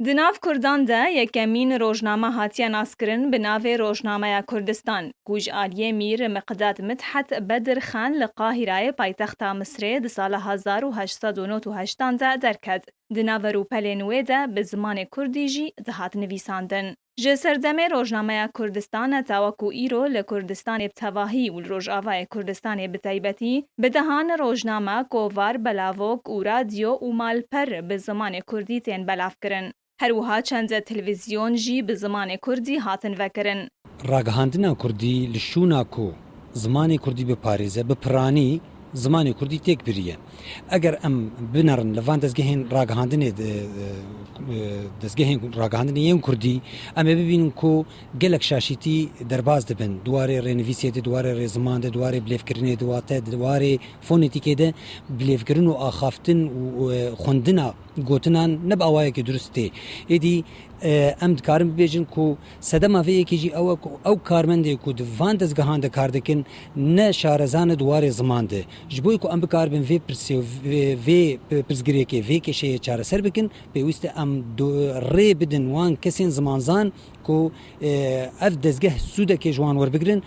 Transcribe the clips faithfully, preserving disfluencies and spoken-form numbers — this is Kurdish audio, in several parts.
Di nav Kurdan de yekemîn rojname hatiye naskirin bi navê Rojnameya Kurdistan, ku ji aliyê Mîr Miqdad Midhet Bedir Xan li Qahîrayê paytexta Misrê di sala hezar û heşt sed û nod û heştan de derket. Di naverûpelên wê de bi zimanê kurdî jî dihat nivîsandin. Ji serdemê Rojnameya Kurdistan heta wekû îro li Kurdistanê bi tevahî û li Rojavayê Kurdistanê bi taybetî, bi dehan rojname, kovar, belavok û radyo û malper bi zimanê kurdî tên belavkirin. Her wiha çend televîzyon jî bi zimanê kurdî hatin vekirin. Ragihandina kurdî li şûna ku zimanê kurdî biparêze, bi piranî zimanê kurdî têk biriye. Eger em binerin li van dezgehên ragihandinê de, e, dezgehên ragihandinê yên kurdî, em ê bibînin ku gelek şaşîtî derbas dibin. Di warê rênivîsê de, di warê rêziman de, di warê bilêvkirinê de, wate di warê fonetîkê de bilêvkirin û axaftin û, û, e, xwendina gotinan ne bi awayekî durust tê. Êdî, e, em dikarin bibêjin ku sedema vê yekê jî ew e ku ew karmendê ku di van dezgehan de kar dikin ne şareza ne di warê ziman de. Ji bo ku em bikaribin vê pirsê, vê, vê pirsgirêkê, vê kêşeyê çareser bikin, pêwîst e em do-, rê bidin wan kesên zimanzan ku, e, ev dezgeh sûdekê ji wan werbigrin.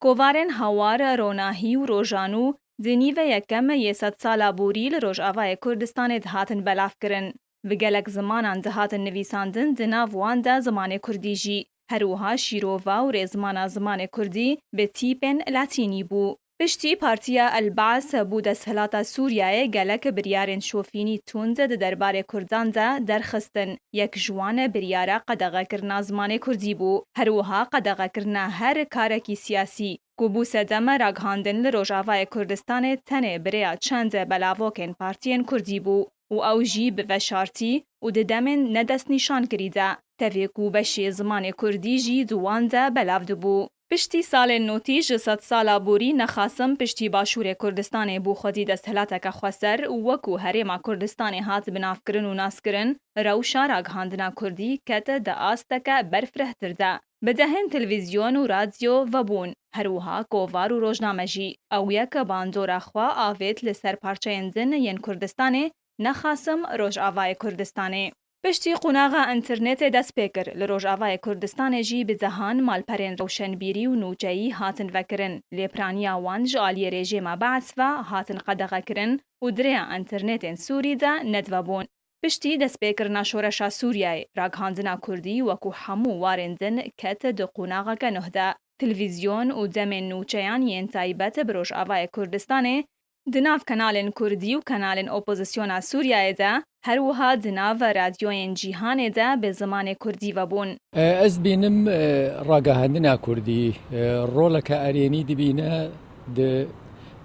Kovarên Hawar, Ronahî û Rojanû di nîve yekem yê sedsala borî li Rojavayê Kurdistanê dihatin belavkirin. Bi gelek zimanan dihatin nivîsandin, di nav wan de zimanê kurdî jî. Her wiha şîrova û rêzimana zimanê kurdî bi tîpên latînî bû. Piştî Partiya El Baas bû desthilata Sûriyeyê, gelek biryarên şofînî tund di derbarê kurdan de derxistin. Yek ji wan biryara qedexekirina zimanê kurdî bû. Her wiha qedexekirina her karekî siyasî, ku bû sedem ragihandin li Rojavayê Kurdistanê, tenê bi rêya çend belavokên partiyên kurdî bû û ew jî bi veşartî û di demên nedestnîşankirî de, tevê ku beşê zimanê kurdî jî di wan de belav dibû. Piştî salên notî ji sedsala borî ne Xasim piştî Başûrê Kurdistanê bû xwedî desthilateke xweser û wekû Herêma Kurdistanê hat binavkirin û naskirin, rewşa ragihandina kurdî ket di asteke berfirehtir de. Bi dehên televîzyon û radyo vebûn, her wiha kovar û rojname jî. Ew yek bandora xwe avêt li ser parçeyên din yên Kurdistanê, ne Xasim Rojavayê Kurdistanê. Piştî qonaxa înternetê dest pê kir, li Rojavayê Kurdistanê jî bi dehan malperên rewşenbîrî û nûçeyî hatin vekirin. Lê piraniya wan ji aliyê rejîma Beas ve hatin qedexekirin û di rêya înternetên Sûrî de nedivebûn. Piştî destpêkirina şoreşa Sûriyeyê, ragihandina kurdî wekû hemû warên din ket di qonaxeke nuh de. Televîzyon û demên nûçeyan yên taybet bi Rojavayê Kurdistanê, di nav kanalên kurdî û kanalên opozisyona Sûriyeyê de, her wiha di nav radyoyên cîhanê de bi zimanê kurdî vebûn. Ez dibînim, e, ragihandina kurdî, e, roleke erênî dibîne di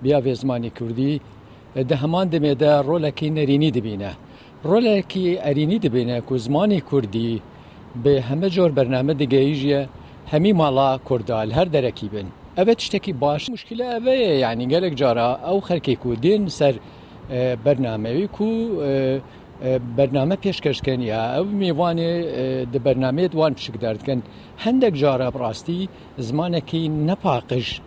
biyavê zimanê kurdî. E, di heman demê de rolekî nerînî dibîne. Rolekî erînî dibîne ku zimanê kurdî bi heme cor bername digihîje hemî mala kurda li her derekî bin. Ev e tiştekî baş. Muşkile ev e, yanî gelek cara ew xelkê ku dên ser, e, bernameyê ku, e, e, bername pêşkeş dikin ya ew mêvanê, e, di bernameyê di wan pişikdar dikin. Hendek cara bi rastî zimanekî nepaqij,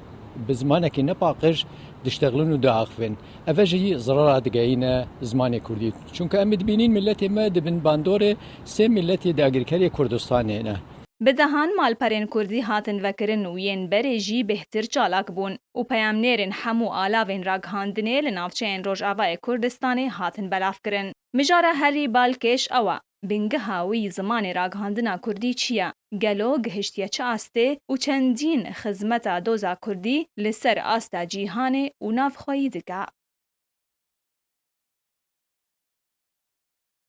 bi zimanekî nepaqij diştexilin û diaxivin. Ev e jî zirara digeyîne zimanê kurdî. Çunke em dibînin miletê me di bin bandorê sê miletê dagirkerê Kurdistanê ne. Bi dehan malperên kurdî hatin vekirin û yên berê jî bêhtir çalak bûn û peyamnêrên hemû alavên ragihandinê li navçeyên Rojavayê Kurdistanê hatin belavkirin. Mijara herî balkêş ew e, bingeha wî zimanê ragihandina kurdî çi ye? Gelo gihiştiye çi astê û çendîn xizmeta doza kurdî li ser asta cîhanê û navxweyî dike?